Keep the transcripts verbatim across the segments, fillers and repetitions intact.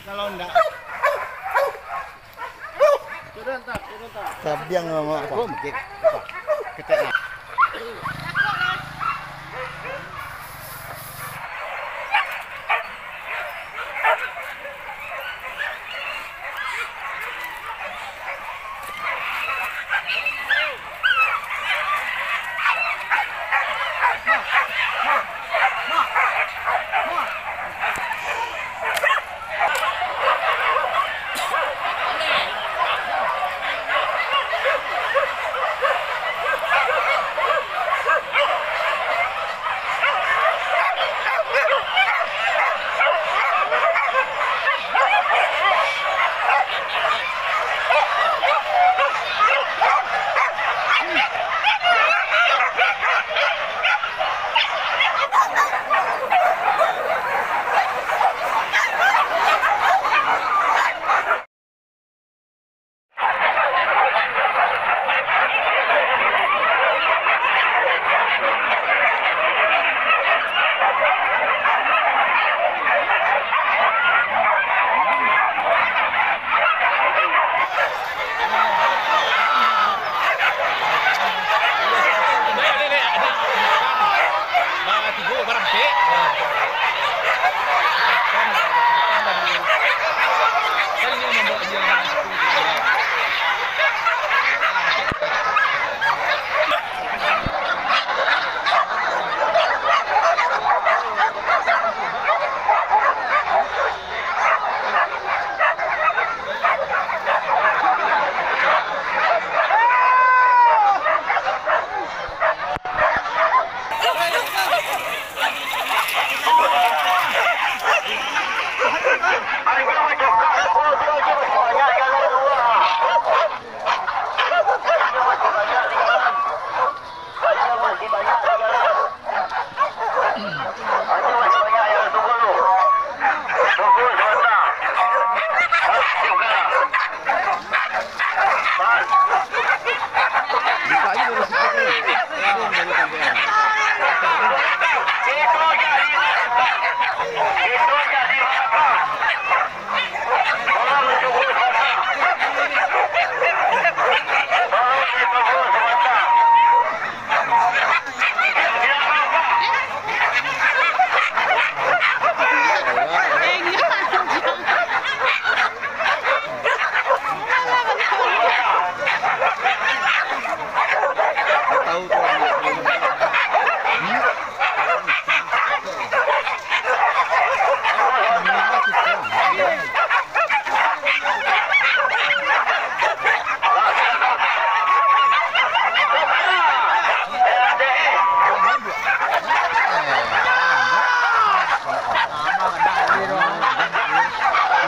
Kalau ndak. Turun tak, turun tak. Tabiang sama apa? Oh, mungkin. Ketek lah.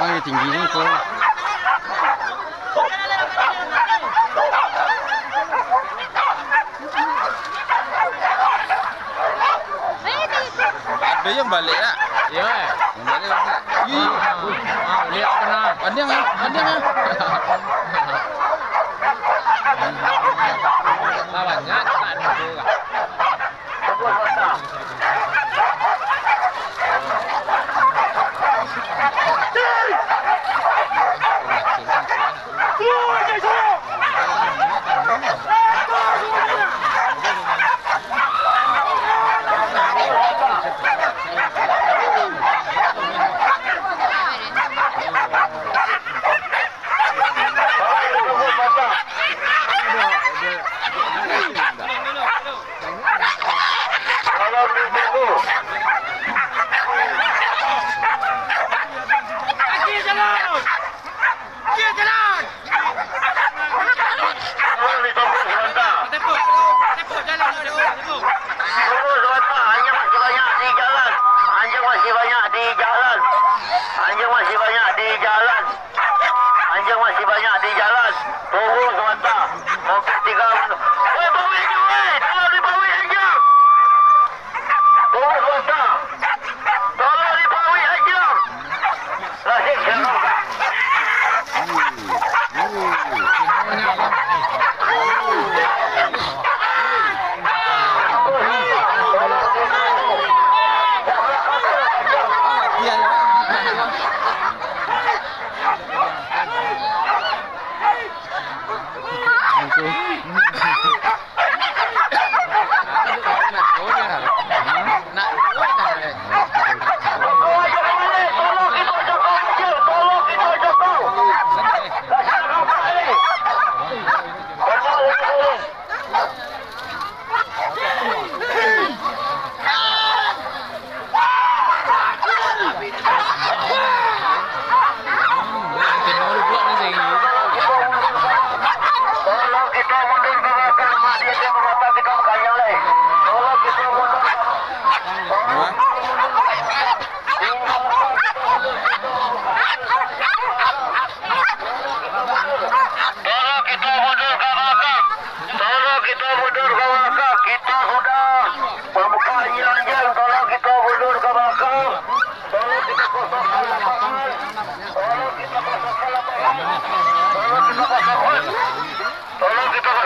Wah, tinggi ni, Ko. Ado yang baliak, nak? Iyo, eh. Yang baliak, nak? Ih. Ah, ah, liek tu nah. Pandiang, ah, pandiang, ah. Lawannya, tak ada tu lah. Tolong kita ka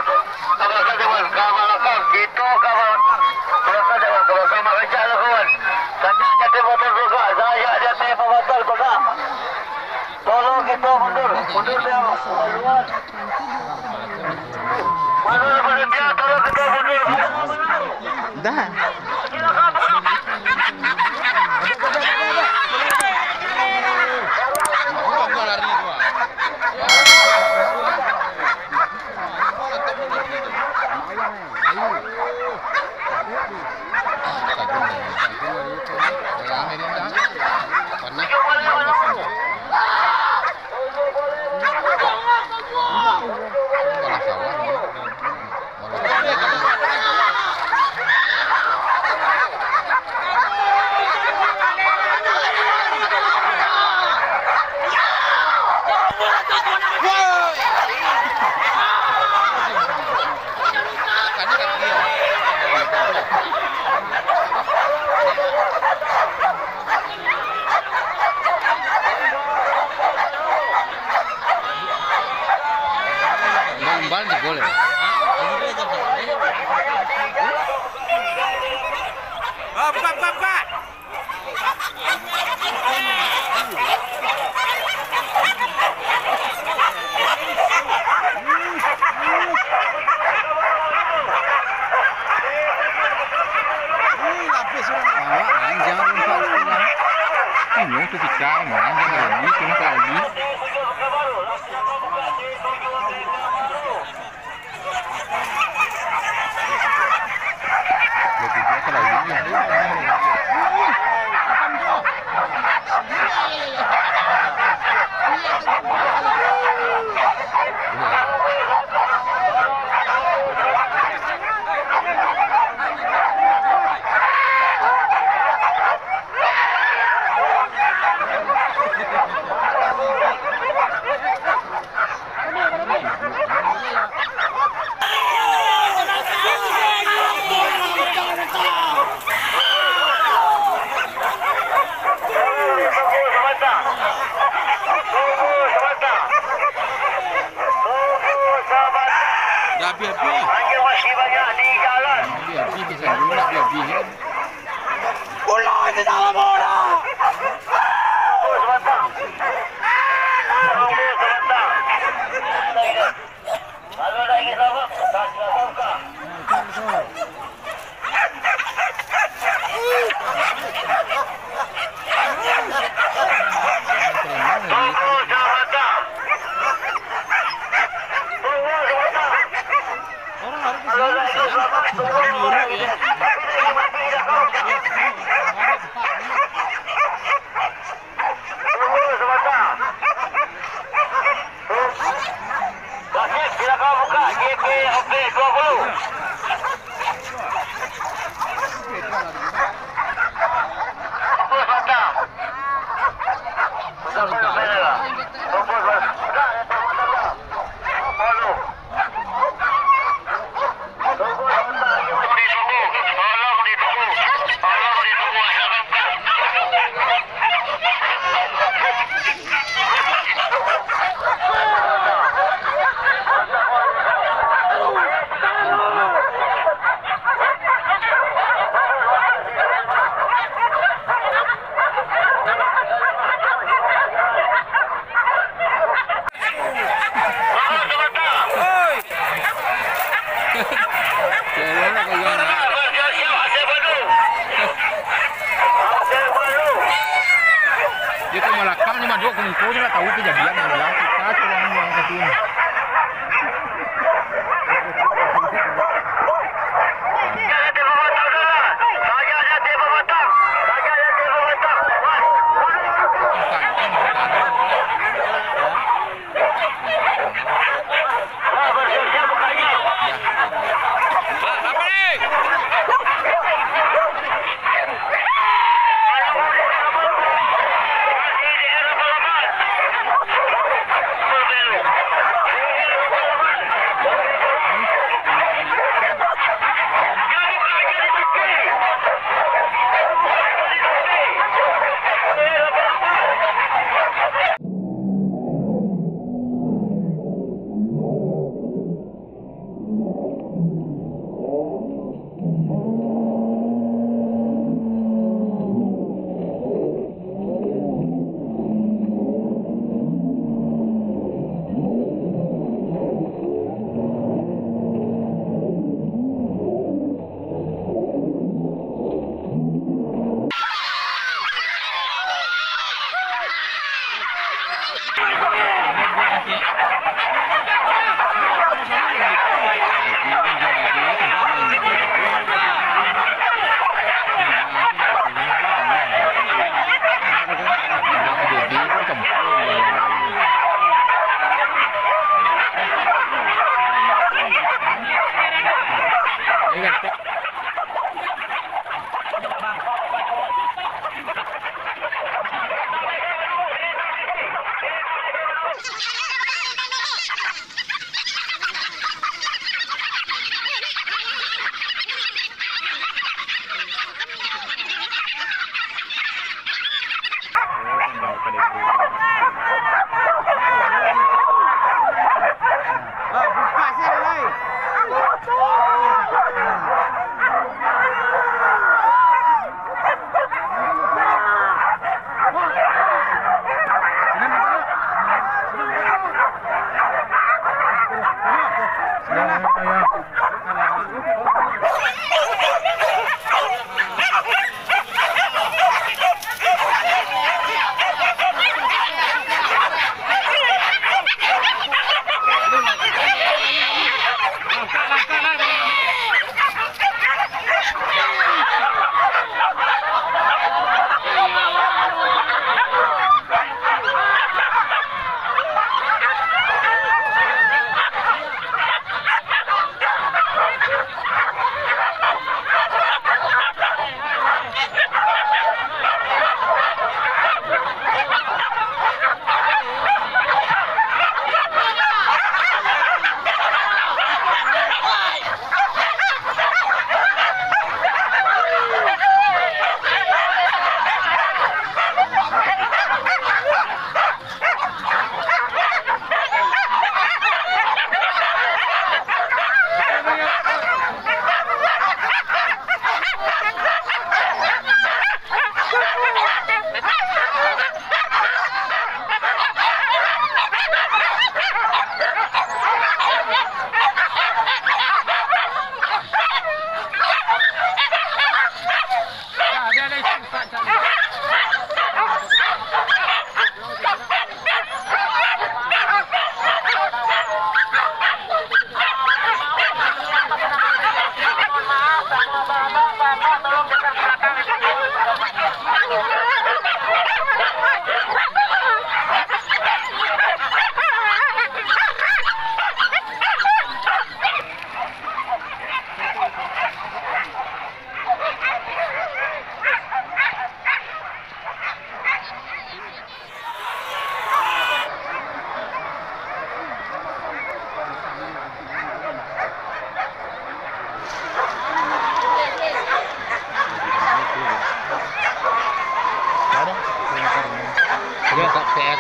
balakang, kawan. Kita ka ba-, ka balakang, kawan. Ka balakang, kawan. Ka balakang, marancak lah, kawan. Sajak jatuah motor tu, Kak. Sajak jatuah pambatal tu, Kak. Tolong kita mundur. Mundur dia. Mundur, panitia, tolong kita mundur. Dah. Umbal jebol ya? Ah, buka, buka, buka! Awak, ah, jangan lompat situ, ah. Ini tu tikar, ah, jangan lagi, kena lagi. Dah habis-habis. Habis-habis, bisa dulu, habis-habis, ya. Pulang di dalam bola. Wasit, silakan buka J P, oke, dua puluh. Tunggu sebentar. Tunggu sebentar. Tunggu sebentar. Dia ke balakang ni, Madok, ke muka, dia tak tahu kejadian yang bilang. Kita suruh orang yang satu ni. P R, P R.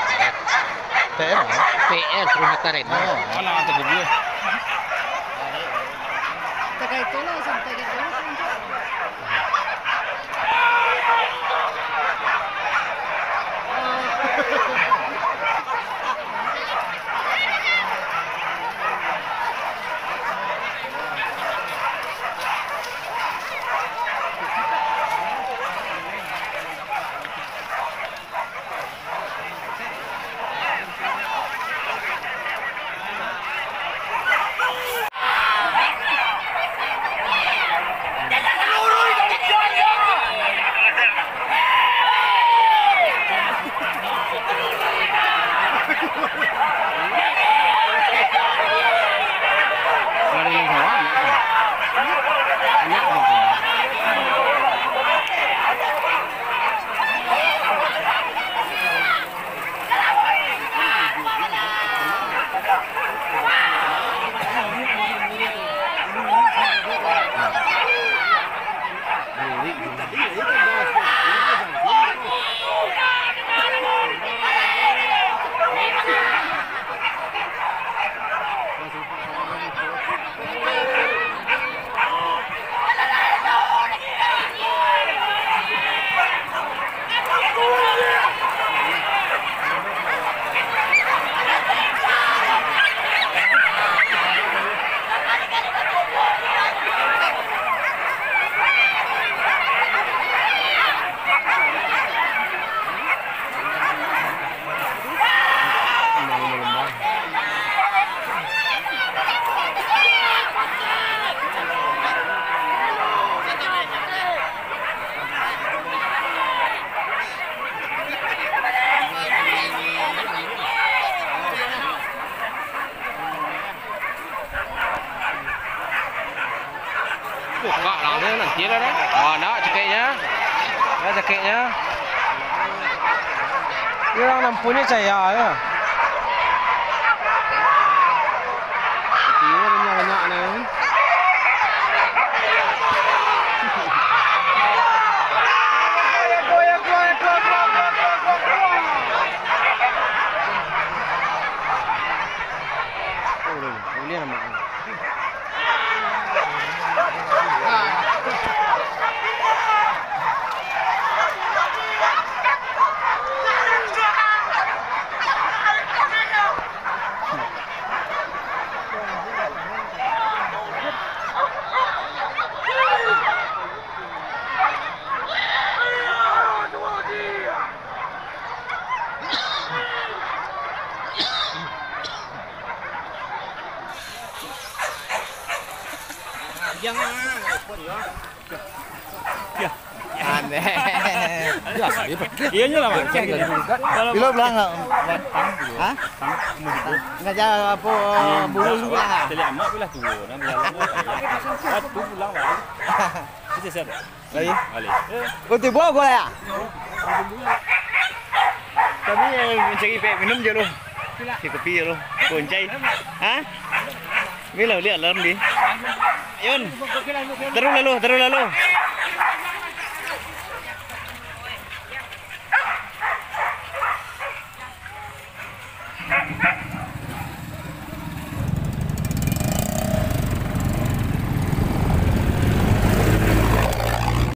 P R, P R, Terumatan Reno. Oh, alah, ada dia. Iyolah, dah. Oh, nak cakeknyo. Dah cakeknyo. Iyo, urang nampunyo caya, yo. Iyo, banyak-banyak ni. Oh, boleh, boleh nampak. Aneh. Iyo nyo lah, Mak. Bilo belah nggak? Hah? Nggak jalan apa, bulu sebelah. Taliak amak bilah tuo, nah, bilah lamo. Waktu pulang balik. Bisa siap. Lagi? Balik. Oh, tibo gua ya? Kami, eh, mancari pek minum je lo. Si kopi je lo. Koncai. Ha? Bila lihat alarm di. Yun. Terus lalu, terus lalu.